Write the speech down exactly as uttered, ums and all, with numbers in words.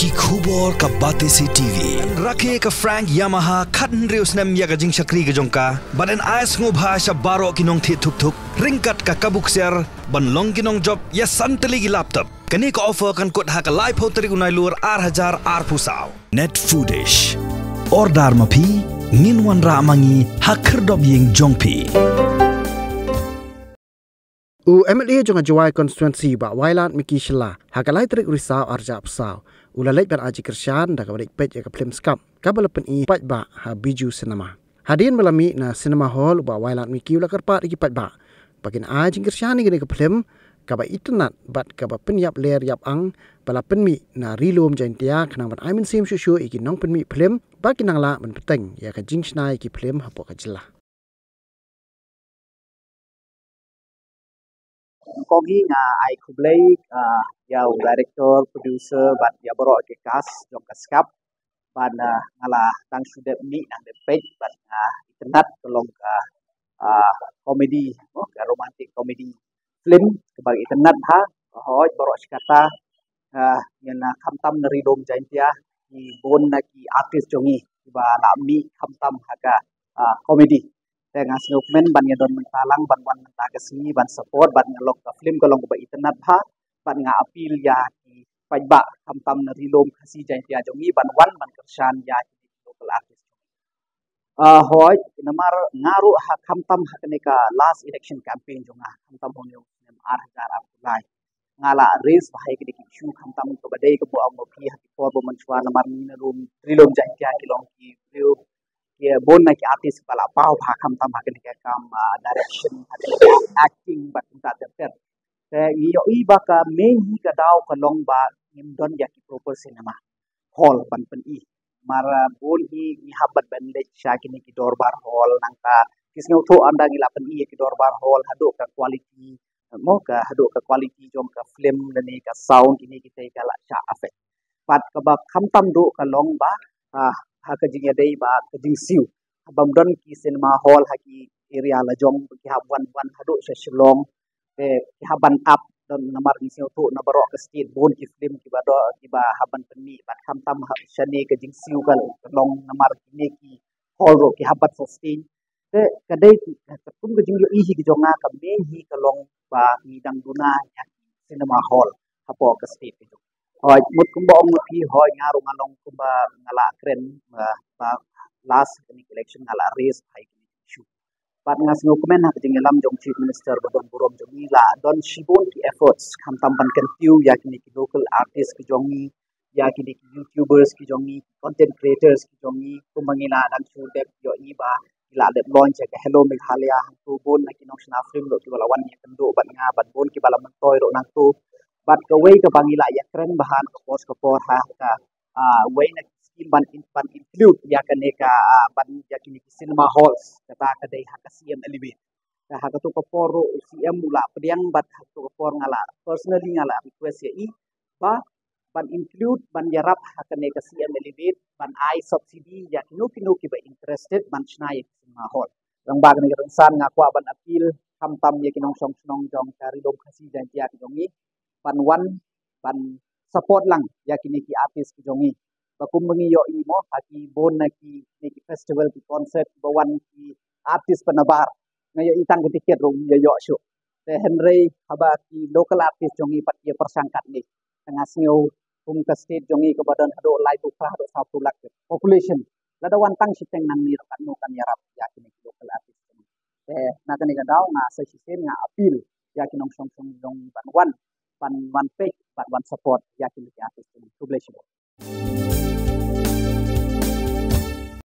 Ki khubor ka Batesi T V. Rakhe ka Frank Yamaha khathynriew snem ïa ka jingshakri ka jong ka. Bad yn ai sngewbha sha baroh ki nongthied thuk thuk ryngkat ka kabu ksiar ban long ki nongjop ïa san tylli ki laptop. Kane ka offer kan kut ha ka laiphew tarik u Nailur ar hajar arphew saw. Net Foodish. Order ma phi, ngin wanrah ma ngi ha khyrdop ïing jong phi. U M L A jong ka Jowai constituency, Bah Wailadmiki Shylla, ha ka lai tarik u Risaw ar hajar arphew saw, u la leit ban ai jingkyrshan da kaba leit peit ïa ka phlim skab kaba la pyni paidbah ha Bijou Cinema. Hadien ba la mih na cinema hall, u Bah Wailadmiki u la kyrpad ïa ki paidbah ba kin ai jingkyrshan ïa kane ka phlim kaba itynnad bad kaba pynïap ler ïap ang, ba la pynmih na Ri Lum Jaiñtia, khnang ban ai mynsiem shuh shuh ïa ki nongpynmih phlim ba kin nang lah ban bteng ïa ka jingshna ïa ki phlim hapoh ka jylla. Kong hi nga ai khublei, ah, ïa u director, producer bad ïa baroh ki cast jong ka skab. Bad, ah, nga la tang shu dep mih nang dep peit bad nga itynnad ka long ka, ah, comedy, mo, ka romantic comedy film kaba itynnad ha. Hooid, baroh shi katta, ah, ïa na khamtam na Ri Lum Jaiñtia, ki bun na ki artist jong ngi kiba la mih khamtam ha ka, ah, comedy. Te nga sngewkmen ban ïa don mynta lang, ban wan mynta ka sngi ban support, bad nga long ka film ka long kaba itynnad bha, bad nga appeal ïa ki paidbah khamtam na Ri Lum Khasi Jaiñtia jong ngi ban wan ban kyrshan ïa ki local artist. Ah, hooid, namar nga ruh ha khamtam ha kane ka last election campaign jong nga, khamtam hynñiew snem ar hajar arphew lai. Nga la raise bha ïa kine ki issue khamtam kaba dei kaba ong ma phi ha ki por ba mynshuwa, namar ngi na Ri Lum, Ri Lum Jaiñtia ki long ki briew, ki bun na ki artist ba la paw bha khamtam ha kane ka kam, ah, direction, ha kane ka acting bad kumta ter ter. Te ngi ïohi ba ka main hi ka daw ka long ba ngim don ïa ki proper cinema hall ban pyni. Mar, ah, bun hi ngi hap ban leit sha kine ki dorbar hall, nangta ki sngewthuh ynda ngi la pyni ïa ki dorbar hall haduh ka quality, mo, ka haduh ka quality jong ka film lane ka sound, kine kitei ka la shah affect. Pat kaba khamtam duh ka long ba, ah, ha ka jingïadei bad ka jingsiew. Bym don ki cinema hall ha ki area la jong, ki hap wan wan haduh sha Shillong. Te ki hap ban ap, don namar ngi sngewthuh na baroh ka state bun ki film kiba don, kiba hap ban pynmih, bad khamtam ha shane ka jingsiew ka long namar kine ki hall ruh ki hap ban sustain. Te ka dei ki, ka kum ka jingïohi hi ka jong nga, ka main hi ka long ba ngi dang duna ïa cinema hall hapoh ka state ka jong. Hooid, mut kumba ong ma phi, hooid, nga ruh nga long kumba nga la kren, ba, ba last kane election nga la raise bha ïa kine ki issue. Bad nga sngewkmen ha ka jingïalam jong Chief Minister ba don burom jong ngi, la don shibun ki efforts khamtam ban kyntiew ïa kine ki local artist ki jong ngi, ïa kine ki YouTubers ki jong ngi, content creators ki jong ngi, kumba ngi la dang shu dep ïohi ba ngi la dep launch ïa ka Hello Meghalaya, hangto bun na ki nongshna film ruh kiba la wan ïakynduh bad nga, bad bun kiba la myntoi ruh nangto. Bad kawei kaba ngi la ïakren bha ha ka por ka por ha ka, ah, wei na ki scheme ban in-, ban include ïa kane ka, ah, ban ïa kine ki cinema halls, kata ka dei ha ka C M Elevate. Te ha kato ka por ruh u C M u la pdiang, bad ha kato ka por nga la personally nga la request ïa i ba ban include, ban ïarap ha kane ka C M Elevate, ban ai subsidy ïa kino kino kiba interested ban shna ïa ki cinema hall. Lyngba kane ka rynsan nga kwah ban appeal khamtam ïa ki nongshong shnong jong ka Ri Lum Khasi Jaiñtia ki jong ngi, ban wan, ban support lang ïa kine ki artist ki jong ngi. Ba kumba ngi ïohi mo, ha ki bun na ki, kine ki festival, ki concert ba wan ki artist ba nabar, nga ïohi tang ka tiket ruh ïa ïoh shuh. Te hynrei haba ki local artist jong ngi pat ki ïa pyrshang katne, te nga sngew kum ka state jong ngi kaba don haduh laiphew phra haduh sawphew lak population, lada wan tang shiteng nangne ruh katno kan ïarap ïa kine ki local artist jong ngi. Te na kane ka daw nga sa shisien nga appeal ïa ki nongshong shnong jong ngi ban wan, ban wan peit, ban wan support ïa kine ki artist jong ngi. Khublei shibun.